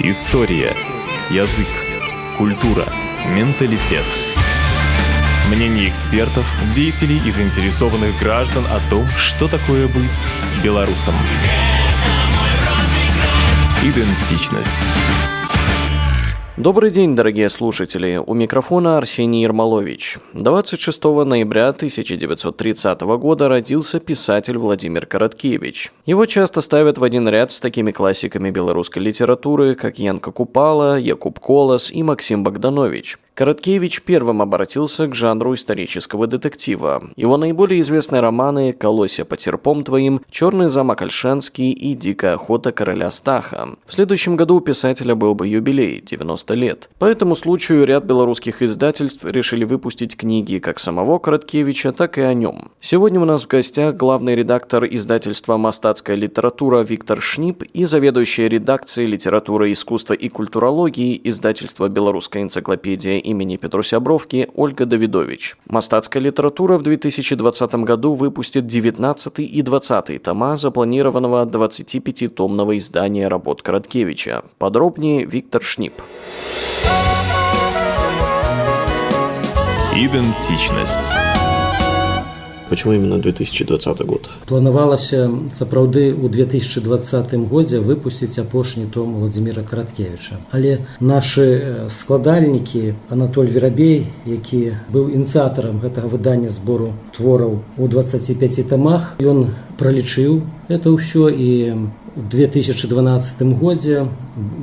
История, язык, культура, менталитет. Мнение экспертов, деятелей и заинтересованных граждан о том, что такое быть белорусом. Идентичность. Добрый день, дорогие слушатели! У микрофона Арсений Ермолович. 26 ноября 1930 года родился писатель Владимир Короткевич. Его часто ставят в один ряд с такими классиками белорусской литературы, как Янка Купала, Якуб Колас и Максим Богданович. Короткевич первым обратился к жанру исторического детектива. Его наиболее известные романы «Колосья под серпом твоим», «Черный замок Ольшанский» и «Дикая охота короля Стаха». В следующем году у писателя был бы юбилей – 90 лет. По этому случаю ряд белорусских издательств решили выпустить книги как самого Короткевича, так и о нем. Сегодня у нас в гостях главный редактор издательства «Мастацкая литература» Виктор Шнип и заведующая редакцией литературы, искусства и культурологии издательства «Белорусская энциклопедия» имени Петруся Бровки Ольга Давидович. «Мастацкая литература» в 2020 году выпустит 19 и 20 тома запланированного 25-томного издания работ Короткевича. Подробнее Виктор Шнип. Идентичность. Почему именно 2020 год? Планавалася сапраўды ў 2020 годзе выпусціць апошні том Владимира Караткевича. Але нашы складальнікі, Анатоль Верабей, які быў ініцыятарам гэтага выдання збору твораў у 25 тамах, ён пралічыў это ўсё, і у 2012 годзе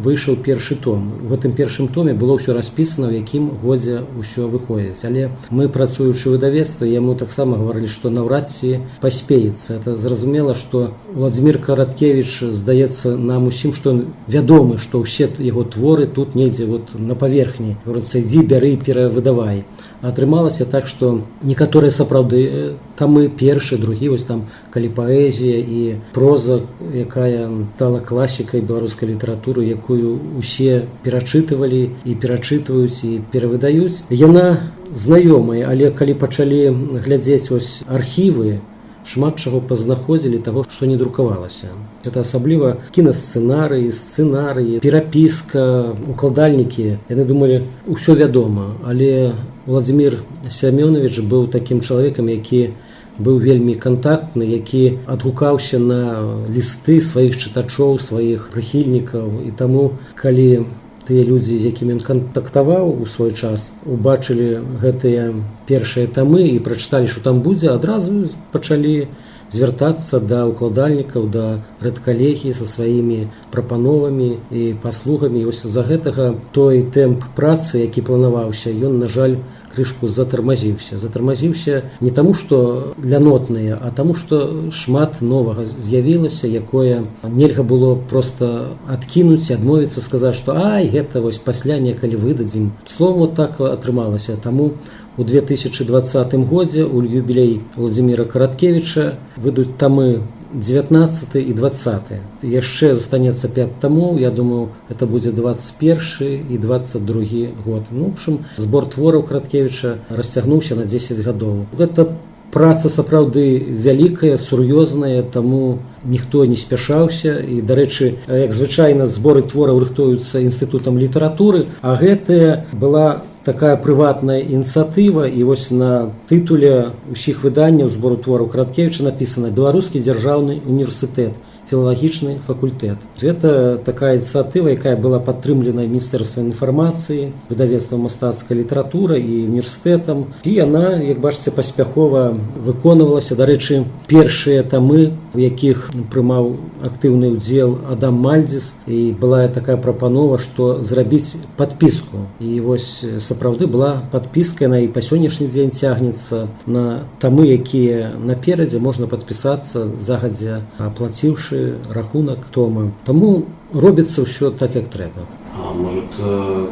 выйшаў першы том. У гэтым першым томе было ўсё распісана, у якім годзе ўсё выходзіць. Але мы, працуючы выдавецтва, яму таксама гаварылі, што наўрад ці паспеецца. Это зразумела, што Владимир Караткевич, здаецца нам усім, што ён вядомы, што ўсе яго творы тут недзе вот на паверхні. Говорится, ідзі, бяры, перавыдавай. Атрымалася так, што некаторыя сапраўды тамы, першы, другі, вось там калі паэзія і проза, якая стала класікай беларускай літаратуры, якую усе перачытывалі і перачытваюць і перавыдаюць, яна знаёмая, але калі пачалі глядзець вось архівы, шмат чаго пазнаходзілі таго, што не друкавалася. Это асабліва кінасцэнарыі, сцэнарыі, перапіска, укладальнікі. Яны думалі, ўсё вядома, але Владимир Семёнович быў такім чалавекам, які быў вельмі кантактны, які адгукаўся на лісты сваіх чытачоў, сваіх прыхільнікаў. І таму, калі тыя людзі, з якімі ён кантактаваў у свой час, убачылі гэтыя першыя тамы і прачыталі, што там будзе, адразу пачалі звяртацца да укладальнікаў, да рэдкалегіі са сваімі прапановамі і паслугамі. І вось з-за гэтага той тэмп працы, які планаваўся, ён, на жаль, крышку затармазіўся. Затармазіўся не таму, што лянотныя, а таму, што шмат новага з'явілася, якое нельга было проста адкінуць, адмовіцца, сказаць, што ай, гэта вось пасля некалі выдадзім. Словом, вот так атрымалася. Таму у 2020 годзе у юбілей Владимира Караткевича выйдуць тамы 19 і 20. Яшчэ застанецца 5 тамоў, я думаю, это будзе 21 і 22 год. Ну, в общем, збор твораў Караткевича расцягнуўся на 10 гадоў. Гэта праца сапраўды вялікая, сур'ёзная, таму ніхто не спяшаўся. І, дарэчы, як звычайна, зборы твораў рыхтуюцца інстытутам літаратуры, а гэтая была такая прыватная ініцыятыва, і вось на тытуле ўсіх выданняў збору твораў Караткевича напісана «Беларускі дзяржаўны універсітэт, філалагічны факультэт». Гэта такая ініцыятыва, якая была падтрымлена міністэрствам інфармацыі, выдавецтвам «Мастацкая літаратура» і універсітэтам. І яна, як бачыце, паспяхова выконвалася. Дарэчы, першыя тамы, у якіх прымаў актыўны ўдзел Адам Мальдзіс, і была такая прапанова, што зрабіць падпіску. І вось сапраўды была падпіска, яна і па сённяшні дзень цягнецца. На тамы, якія наперадзе, можна падпісацца, загадзя аплаціўшы рахунак тома. Таму робіцца ўсё так, як трэба. А может,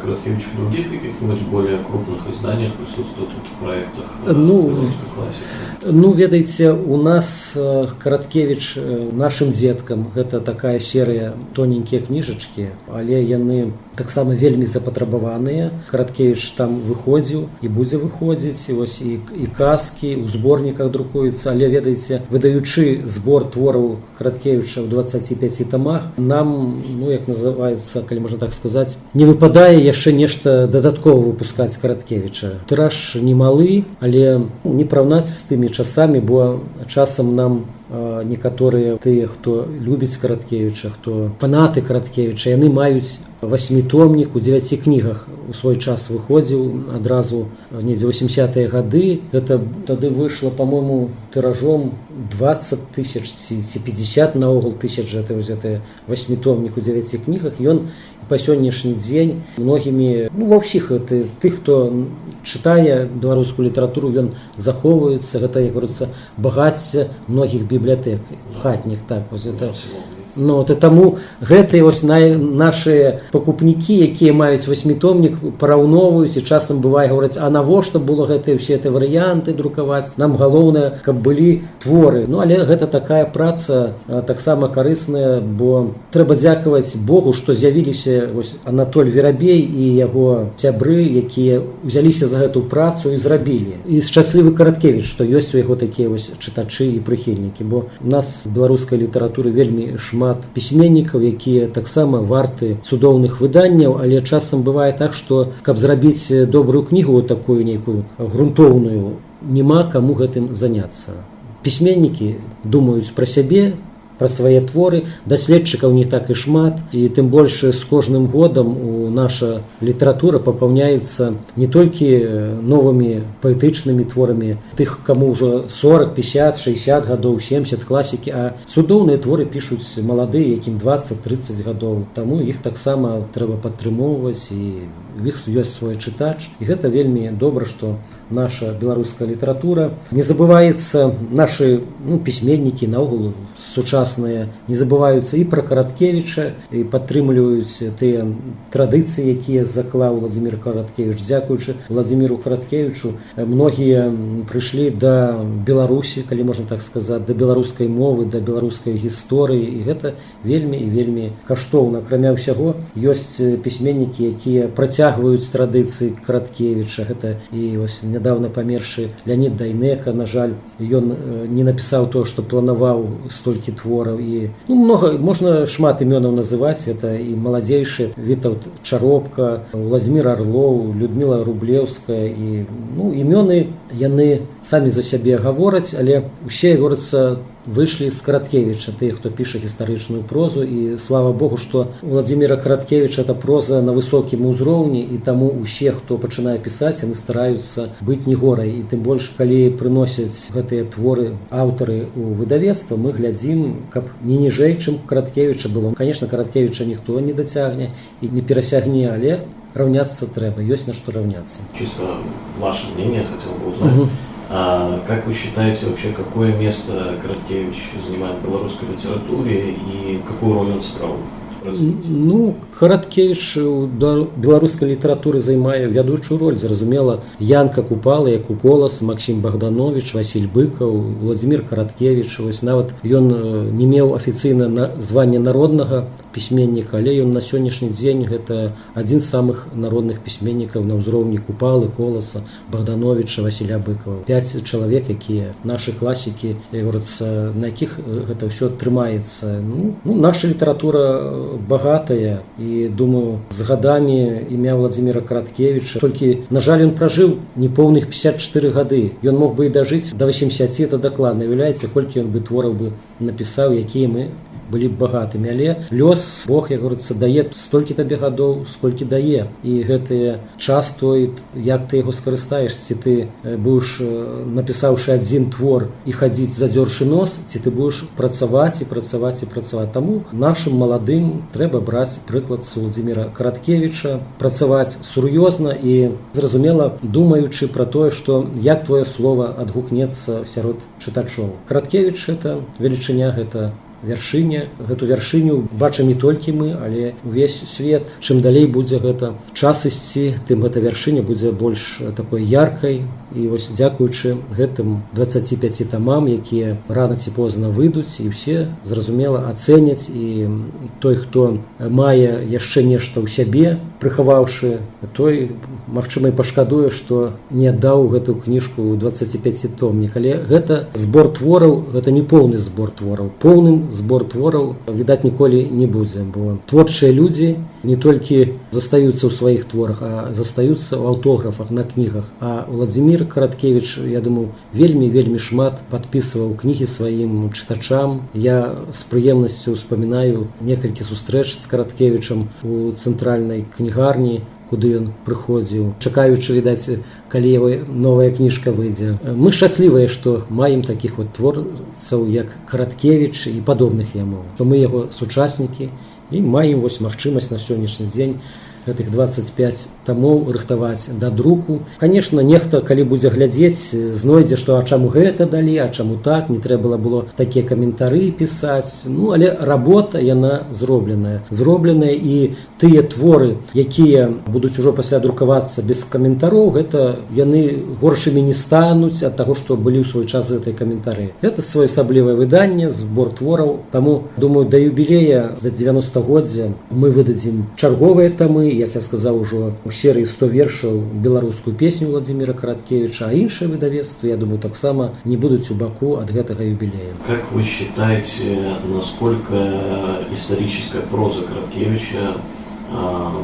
Короткевич в других каких-нибудь более крупных изданиях присутствует в проектах белорусской классики? Ну, ведаеце, у нас Караткевіч «Нашым дзеткам», гэта такая серыя, тоненькія кніжачкі, але яны таксама вельмі запатрабаваныя. Караткевіч там выходзіў і будзе выходзіць, і вось і казкі у зборніках друкуюцца, але, ведаеце, выдаючы збор твораў Караткевіча ў 25 тамах, нам, ну, як называецца, калі можна так сказаць, не выпадае яшчэ нешта дадаткова выпускаць Караткевіча. Тыраж немалы, але не параўнаць з тымі часамі, бо часам нам некаторыя тыя, хто любіць Караткевіча, хто фанаты Караткевіча, яны маюць васьмітомнік у 9 кнігах, у свой час выходзіў адразу недзе 80-е гады. Гэта тады выйшла, по-моему, тыражом 20 тысяч ці 50 наогул тысяч, гэта вось гэты васьмітомнік у 9 кнігах. Ён па сённяшні дзень многімі, ну, ва ўсіх тых, хто чытае беларускую літаратуру, ён захоўваецца. Гэта, як говорится, багацце многіх бібліятэк хатніх, так вось это. Ну, то таму гэтыя вось нашыя пакупнікі, якія маюць васьмітомнік, параўноўваюць і часам бывае гавораць: «А навошта было гэтыя ўсе гэтыя варыянты друкаваць? Нам галоўнае, каб былі творы». Ну, але гэта такая праца таксама карысная, бо трэба дзякаваць Богу, што з'явіліся вось Анатоль Верабей і яго сябры, якія ўзяліся за гэту працу і зрабілі. І шчаслівы Караткевіч, што ёсць у яго такія вось чытачы і прыхільнікі, бо у нас беларускай літаратуры вельмі шмат пісьменнікаў, якія таксама варты цудоўных выданняў, але часам бывае так, што каб зрабіць добрую кнігу, такую нейкую грунтоўную, няма каму гэтым заняцца. Пісьменнікі думаюць пра сябе, пра свае творы, даследчыкаў не так і шмат, і тым больш з кожным годам у наша літаратура папаўняецца не толькі новымі паэтычнымі творамі тых, каму ўжо 40, 50, 60 гадоў, 70, класікі, а цудоўныя творы пішуць маладыя, якім 20-30 гадоў. Таму іх таксама трэба падтрымоўваць, і у іх ёсць свой чытач. І гэта вельмі добра, што наша беларуская літаратура не забываецца, нашы, ну, пісьменнікі наогул сучасныя не забываюцца і пра Караткевіча, і падтрымліваюць тыя традыцыі, якія заклаў Уладзімір Караткевіч. Дзякуючы Уладзіміру Караткевічу многія прыйшлі да Беларусі, калі можна так сказаць, да беларускай мовы, да беларускай гісторыі, і гэта вельмі і вельмі каштоўна. Акрамя ўсяго, ёсць пісьменнікі, якія працягваюць традыцыі Караткевіча. Гэта і вось нядаўна памершы Леанід Дайнека, на жаль, ён не напісаў то, што планаваў, столькі твораў, і, ну, много можна, шмат імёнаў называць. Это і маладзейшы Вітаўт Чаропка, Уладзімір Арлоў, Людміла Рублеўская, і, ну, імёны яны самі за сябе гавораць, але усе, говорится, выйшлі з Караткевіча, тыя, хто піша гістарычную прозу. І слава Богу, што Уладзіміра Караткевіча это проза на высокім узроўні, і таму усе, хто пачынае пісаць, яны стараюцца быць не горай. І тым больш, калі прыносяць гэтыя творы аўтары у выдавецтва, мы глядзім, каб не ніжэй, чым Караткевіча было. Конечно, Караткевіча ніхто не дацягне і не перасягне, але раўняцца трэба, ёсць на што раўняцца. Чисто ваше мнение хотел бы узнать. А как вы считаете вообще, какое место Короткевич занимает в белорусской литературе и какую роль он сыграл в развитии? Ну, Караткевіч у беларускай літаратуры займае вядучую роль, зразумела. Янка Купала, Якуб Колас, Максім Багдановіч, Васіль Быкаў, Уладзімір Караткевіч. Вось нават ён не меў афіцыйна на звання народнага пісьменніка, але ён на сённяшні дзень гэта адзін з самых народных пісьменнікаў на ўзроўні Купалы, Коласа, Багдановіча, Васіля Быкава. Пяць чалавек, якія нашы класікі, як говорится, на якіх гэта ўсё трымаецца. Ну, наша літаратура багатая, і думаю, з гадамі імя Уладзіміра Караткевіча, толькі, на жаль, ён пражыў непоўных 54 гады. Ён мог бы і дажыць до 80, это дакладна. Уяўляеце, колькі ён бы твораў бы напісаў, якія мы былі б багатымі. Але лёс, Бог, як говорится, дае столькі табе гадоў, сколькі дае, і гэтыя час той, як ты яго скарыстаеш: ці ты будешь, напісаўшы адзін твор, і хадзіць задзёршы нос, ці ты будешь працаваць і працаваць і працаваць. Таму нашым маладым трэба браць прыклад з Уладзіміра Караткевіча, працаваць сур'ёзна і, зразумела, думаючы пра тое, што як твоё слово адгукнецца сярод чытачоў. Караткевіч — это велічыня, гэта вяршыня. Гэту вяршыню бачым не толькі мы, але увесь свет. Чым далей будзе гэта час ісці, тым гэта вяршыня будзе больш такой яркай. І вось дзякуючы гэтым 25 тамам, якія рана ці позна выйдуць, і ўсе, зразумела, ацэняць, і той, хто мае яшчэ нешта ў сябе прыхаваўшы, той, магчыма, і пашкадуе, што не аддаў гэту кніжку ў 25-томнік. Але гэта збор твораў, гэта не поўны збор твораў. Поўным збор твораў, відаць, ніколі не будзе, бо творчыя людзі не толькі застаюцца ў сваіх творах, а застаюцца ў аўтографах на кнігах. А Владзімир Караткевіч, я думаю, вельмі, вельмі шмат падпісваў кнігі сваім чытачам. Я з прыемнасцю ўспамінаю некалькі сустрэч з Караткевічам у цэнтральнай кнігарні, куды ён прыходзіў, чакаючы, відаць, калі яго новая кніжка выйдзе. Мы шчаслівыя, што маем такіх вот творцаў, як Караткевіч і падобных яму. То мы яго сучаснікі і маем вось магчымасць на сённяшні дзень гэтых 25 тамоў рыхтаваць да друку. Конечно, нехта, калі будзе глядзець, знойдзе, што а чаму гэта далі, а чаму так, не трэба было такія каментары пісаць. Ну, але работа яна зробленая. Зробленая, і тыя творы, якія будуць ужо пасля друкавацца без каментароў, гэта яны горшымі не стануць ад таго, што былі ў свой час гэтыя каментары. Гэта своеасаблівае выданне, збор твораў. Таму, думаю, да юбілея, за 90-годдзя мы выдадзім чарговыя тамы, як я сказаў ужо, у серыі 100 вершаў беларускую песню Владзіміра Караткевіча, а іншыя выдавецтвы, я думаю, таксама не будуць у баку ад гэтага юбілея. Как вы считаете, насколько историческая проза Короткевича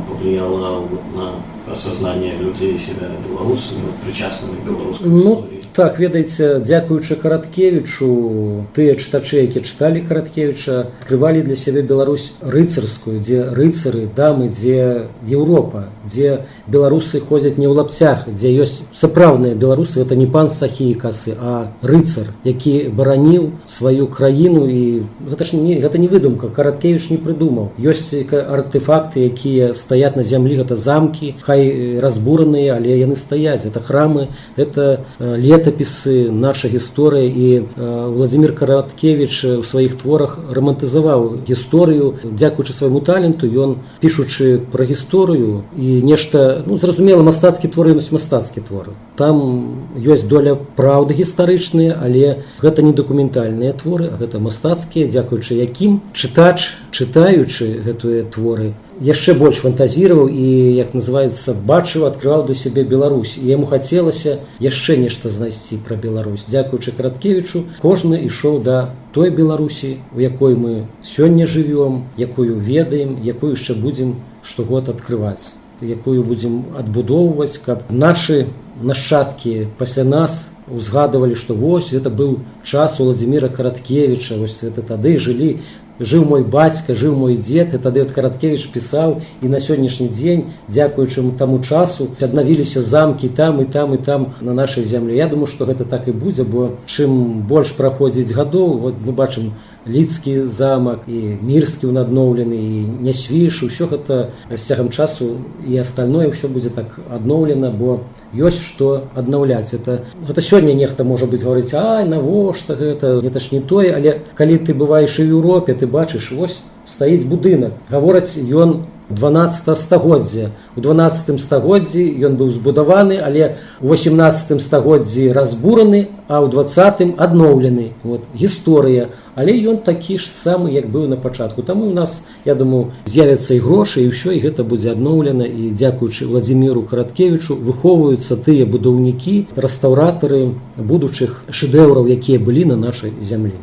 повлияла вот на осознание людей себя белорусами, вот, причастными к белорусской истории? Так, ведаеце, дзякуючы Караткевічу, тыя чытачы, якія чыталі Караткевіча, адкрывалі для сябе Беларусь рыцарскую, дзе рыцары, дамы, дзе Еўропа, дзе беларусы ходзяць не ў лапцях, дзе ёсць сапраўдныя беларусы, это не пан сахі і касы, а рыцар, які бараніў сваю краіну. І гэта ж не, гэта не выдумка, Караткевіч не прыдумаў. Ёсць артефакты, якія стаяць на зямлі, гэта замкі, хай разбураныя, але яны стаяць, это храмы, это летапісы, наша гісторыя. І Владзімир Караткевіч у сваіх творах рамантызаваў гісторыю. Дзякуючы свайму таленту, ён, пішучы пра гісторыю і нешта, ну, зразумела, мастацкі творы ёсць мастацкі творы. Там ёсць доля праўды гістарычныя, але гэта не дакументальныя творы, а гэта мастацкія, дзякуючы якім чытач, чытаючы гэтыя творы, яшчэ больш фантазіраваў і, як называецца, бачыў, адкрываў для сябе Беларусь. І яму хацелася яшчэ нешта знайсці пра Беларусь. Дзякуючы Караткевічу, кожны ішоў да той Беларусі, у якой мы сёння жывём, якую ведаем, якую яшчэ будзем штогод адкрываць, якую будзем адбудоўваць, каб нашы нашчадкі пасля нас узгадывалі, што вось это быў час Владзіміра Караткевіча, вось это тады жылі, жыў мой бацька, жыў мой дзед, і тады Караткевіч пісаў, і на сённяшні дзень, дзякуючы таму часу, аднавіліся замкі там і там і там на нашай зямлі. Я думаю, што гэта так і будзе, бо чым больш праходзіць гадоў, вот мы бачым Лідскі замак, і Мірскі ён адноўлены, і Нясвіж, усё гэта з цягам часу і остальное ўсё будзе так адноўлена, бо ёсць што аднаўляць. Это сёння нехта, можа быць, гаворыць: «Ай, навошта гэта, это ж не тое», але калі ты бываеш у Еўропе, ты бачыш, вось стаіць будынак, гавораць, ён 12 стагоддзя. У 12 стагоддзі ён быў збудаваны, але у 18 стагоддзі разбураны, а ў 20 адноўлены. Вот гісторыя, але ён такі ж самы, як быў на пачатку. Таму у нас, я думаю, з'явяцца і грошы, і ўсё, і гэта будзе адноўлена, і дзякуючы Владзіміру Караткевічу выхоўваюцца тыя будаўнікі, рэстаўратары будучых шэдэўраў, якія былі на нашай зямлі.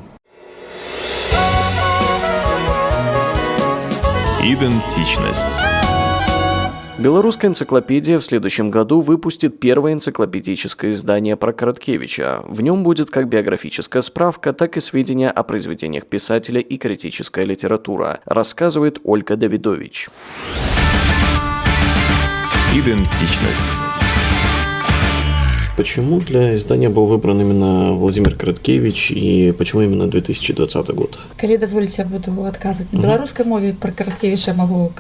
Идентичность. Белорусская энциклопедия в следующем году выпустит первое энциклопедическое издание про Короткевича. В нем будет как биографическая справка, так и сведения о произведениях писателя и критическая литература, рассказывает Ольга Давидович. Идентичность. Почему для издания был выбран именно Владимир Короткевич и почему именно 2020 год? Калі дазволіце, я буду адказваць на беларускай мове. Пра Караткевіча магу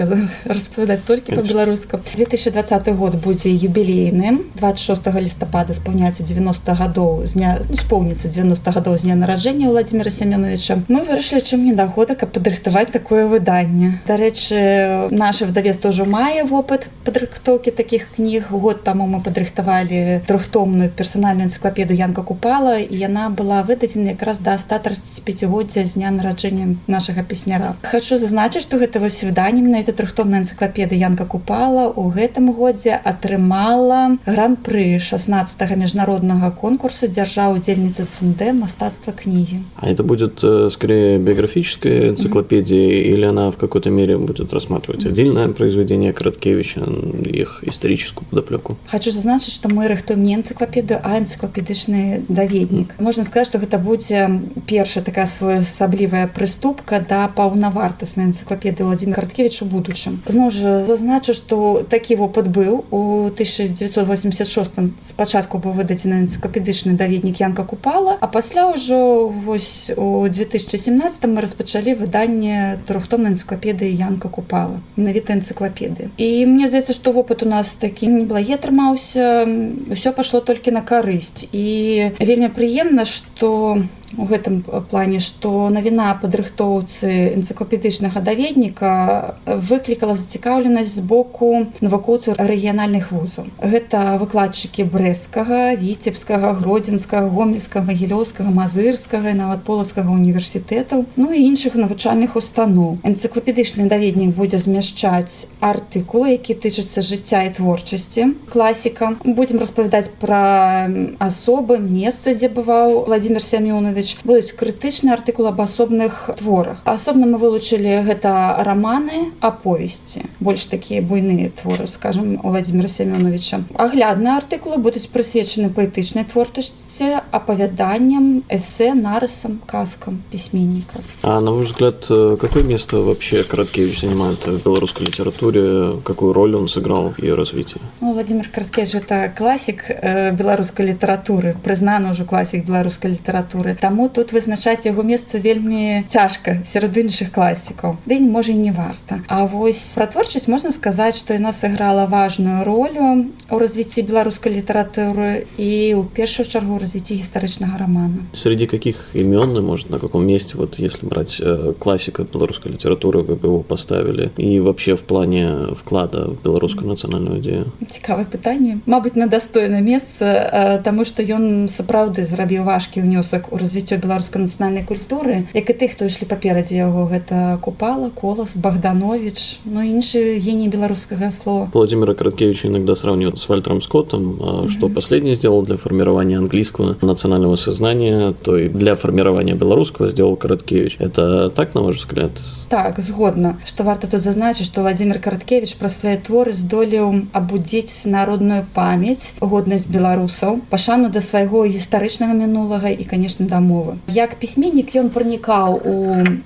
распавядаць толькі па-беларуску. 2020 год будзе юбілейным. 26 лістапада спаўняецца 90 гадоў з дня, ну, споўніцца 90 гадоў з дня нараджэння Уладзіміра Сямёнавіча. Мы вырашылі, чым не нагода, каб падрыхтаваць такое выданне. Дарэчы, наша выдавецтва ўжо мае вопыт падрыхтоўкі такіх кніг. Год таму мы падрыхтавалі трохтомную персанальную энцыклапедыю Янка Купала, і яна была выдадзена якраз да 135годдзя з дня нараджэння нашага песняра. Хачу зазначыць, што гэта вось выданне, менавіта трохтомная энцыклапедыя Янка Купала, у гэтым годзе атрымала гран-пры 16 міжнароднага конкурсу дзяржаў удзельніцы СНД «Мастацтва кнігі». А это будет скорее биографическая энциклопедия или она в какой-то мере будет рассматривать отдельное произведение Короткевича, их историческую подоплеку? Хачу зазначыць, што мы рыхтуем не энцыклапедыю, а энцыклапедычны даведнік. Можна сказаць, што гэта будзе першая такая своеасаблівая прыступка да паўнавартаснай энцыклапедыі Уладзіміра Караткевіча у будучым. Зноў жа зазначу, што такі вопыт быў у 1986, спачатку быў выдадзены энцыклапедычны даведнік Янка Купала, а пасля ўжо вось у 2017 мы распачалі выданне трохтомнай энцыклапедыі Янка Купала, менавіта энцыклапедыі. І мне здаецца, што вопыт у нас такі неблагі атрымаўся, ўсё пашло толькі на карысць. І вельмі прыемна, што у гэтым плане, што навіна падрыхтоўцы энцыклапедычнага даведніка выклікала зацікаўленасць з боку навукоўцаў рэгіянальных вузаў. Гэта выкладчыкі Брэсцкага, Віцебскага, Гродзенскага, Гомельскага, Магілёўскага, Мазырскага і нават Полацкага універсітэтаў, ну і іншых навучальных устаноў. Энцыклапедычны даведнік будзе змяшчаць артыкулы, які тычацца жыцця і творчасці класіка. Будзем распавядаць пра асобы, месца, дзе бываў Уладзімір Сямёнавіч. Будуць крытычныя артыкулы аб асобных творах. Асобна мы вылучылі гэта раманы, аповесці, больш такія буйныя творы, скажем, Уладзіміра Сямёнавіча. Аглядныя артыкулы будуць прысвечаны паэтычнай творчасці, апавяданням, эсэ, нарысам, казкам пісьменніка. А на ваш взгляд, какое место вообще Короткевич занимает в белорусской литературе? Какую роль он сыграл в ее развитии? Ну, Уладзімір Караткевіч — это класік беларускай літаратуры, прызнаны ўжо класік беларускай літаратуры. Таму тут вызначаць яго месца вельмі цяжка сярод іншых класікаў. Ды можа, і не варта. А вось пра творчасць можна сказаць, што яна сыграла важную ролю ў развіцці беларускай літаратуры і ў першую чаргу ў развіцці гістарычнага рамана. Среди каких имен и, может, на каком месте, вот если брать классика белорусской литературы, вы бы его поставили? И вообще в плане вклада в белорусскую национальную идею? Цікавае пытанне. Мабыць, на дастойнае месца, таму што ён сапраўды зрабіў важкі ўнёсак у развіццё беларускай нацыянальнай культуры, як і тых, хто ішлі паперадзе яго: гэта Купала, Колас, Багдановіч, ну і іншыя геніі беларускага слова. Владимира Короткевича иногда сравнивают с Вальтером Скоттом. Что последний сделал для формирования английского национального сознания, то и для формирования белорусского сделал Короткевич. Это так, на ваш взгляд? Так, згодна. Што варта тут зазначыць, што Уладзімір Караткевіч праз свае творы здолеў абудзіць народную памяць, годнасць беларусаў, пашану да свайго гістарычнага мінулага і, конечно, да мовы. Як пісьменнік ён пранікаў у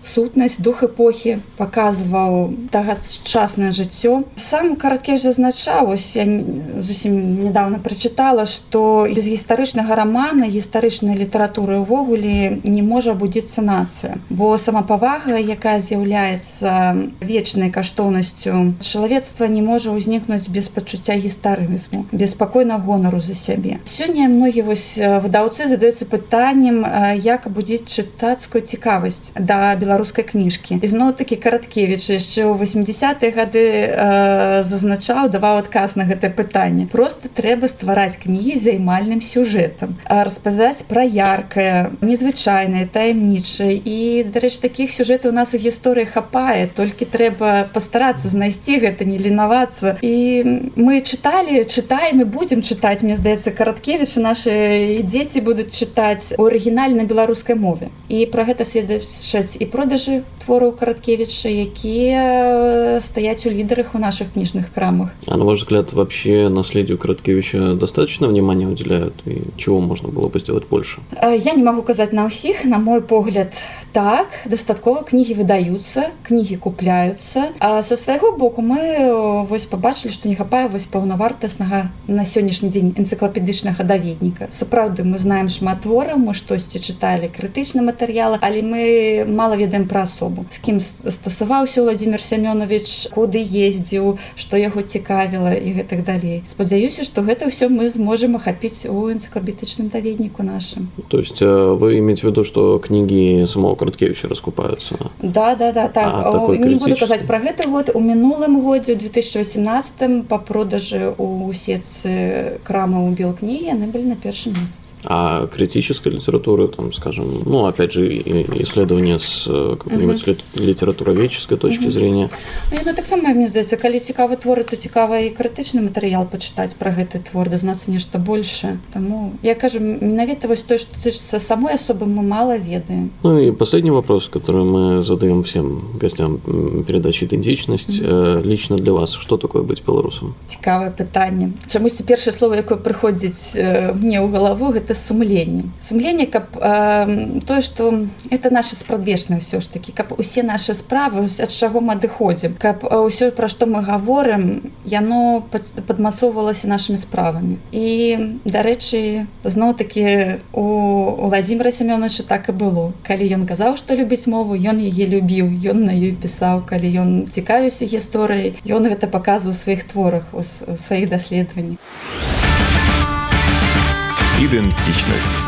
сутнасць, дух эпохі, паказваў тагачаснае жыццё. Сам Караткевіч зазначаў, ось я зусім недавно прачытала, што без гістарычнага рамана, гістарычнай літаратуры ўвогуле не можа абудзіцца нацыя. Бо самапавага, якая з'яўляецца вечнай каштоўнасцю чалавецтва, не можа ўзнікнуць без пачуцця гістарызму, без спакойнага гонару за сябе. Сёння многія вось выдаўцы задаюцца пытаннем, як абудзіць чытацкую цікавасць да беларускай кніжкі. Ізноў-такі Караткевіч яшчэ ў 80-е гады зазначаў, даваў адказ на гэтае пытанне. Просто трэба ствараць кнігі з займальным сюжэтам, распавядаць пра яркае, незвычайнае, таямнічае. І, дарэчы, такіх сюжэтаў у нас у гісторыі хапае, толькі трэба пастарацца знайсці гэта, не ленавацца. І мы чыталі, чытаем і будзем чытаць, мне здаецца, Караткевіча, нашы дзеці будуць чытаць у арыгінальнай беларускай мове. І пра гэта сведчаць і продажы твораў Караткевіча, якія стаяць у лідарах у нашых кніжных крамах. А на ваш взгляд, вообще наследию Короткевича достаточно внимания уделяют? И чего можно было бы сделать больше? Я не магу казаць на ўсіх, на мой погляд, так, дастаткова кнігі выдаюцца, кнігі купляюцца. А са свайго боку мы вось пабачылі, што не хапае вось паўнавартаснага на сённяшні дзень энцыклапедычнага даведніка. Сапраўды, мы знаем шмат твораў, мы штосьці чыталі, крытычны матэрыялы, але мы мала ведаем пра асобу. З кім стасаваўся Владимир Семёнович, куды ездзіў, што яго цікавіла і гэтак далей. Спадзяюся, што гэта ўсё мы зможам ахапіць у энцыклапедычным даведніку нашым. То есть вы имеете в виду, что книги самого Короткевича раскупаются? Да, так. Не буду казаць пра гэты год. У мінулым годзе, у 2018, па продажы у сетцы крамаў Белкнігі яны былі на першым месцы. А критической литературы, там, скажем, ну, опять же, исследования с какой-нибудь литературоведческой точки зрения. Ну, яно таксама, мне здаецца, калі цікавы творы, то цікава і крытычны матэрыял пачытаць пра гэты твор, дазнацца нешта большее. Таму я кажу, менавіта вось той, што тычыцца самой асобы, мы мала ведаем. Ну и последний вопрос, который мы задаем всем гостям передачи «Идентичность». Лично для вас, что такое быть белорусом? Цікавае пытанне. Чамусьці першае слово, якое прыходзіць мне ў галаву, гэта сумленне. Сумленне, каб тое, што это наша спрадвечнае ўсё ж такі, каб усе нашы справы, ад чаго мы адыходзім, каб ўсё, пра што мы гаворым, яно падмацоўвалася нашымі справамі. І, дарэчы, зноў-такі у Владимира Семёновича так і было. Калі ён казаў, што любіць мову, ён яе любіў, ён на ёй пісаў, калі ён цікавіўся гісторыяй, ён гэта паказваў у сваіх творах, у сваіх даследаваннях. Идентичность.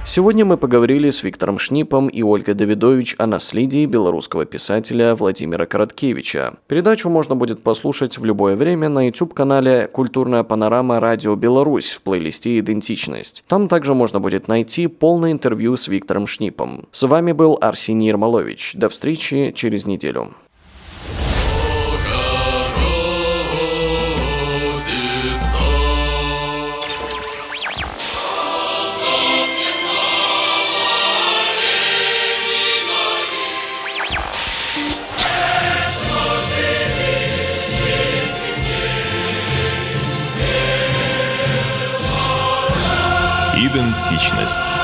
Сегодня мы поговорили с Виктором Шнипом и Ольгой Давидович о наследии белорусского писателя Владимира Короткевича. Передачу можно будет послушать в любое время на YouTube-канале «Культурная панорама Радио Беларусь» в плейлисте «Идентичность». Там также можно будет найти полное интервью с Виктором Шнипом. С вами был Арсений Ермолович. До встречи через неделю. Идентичность.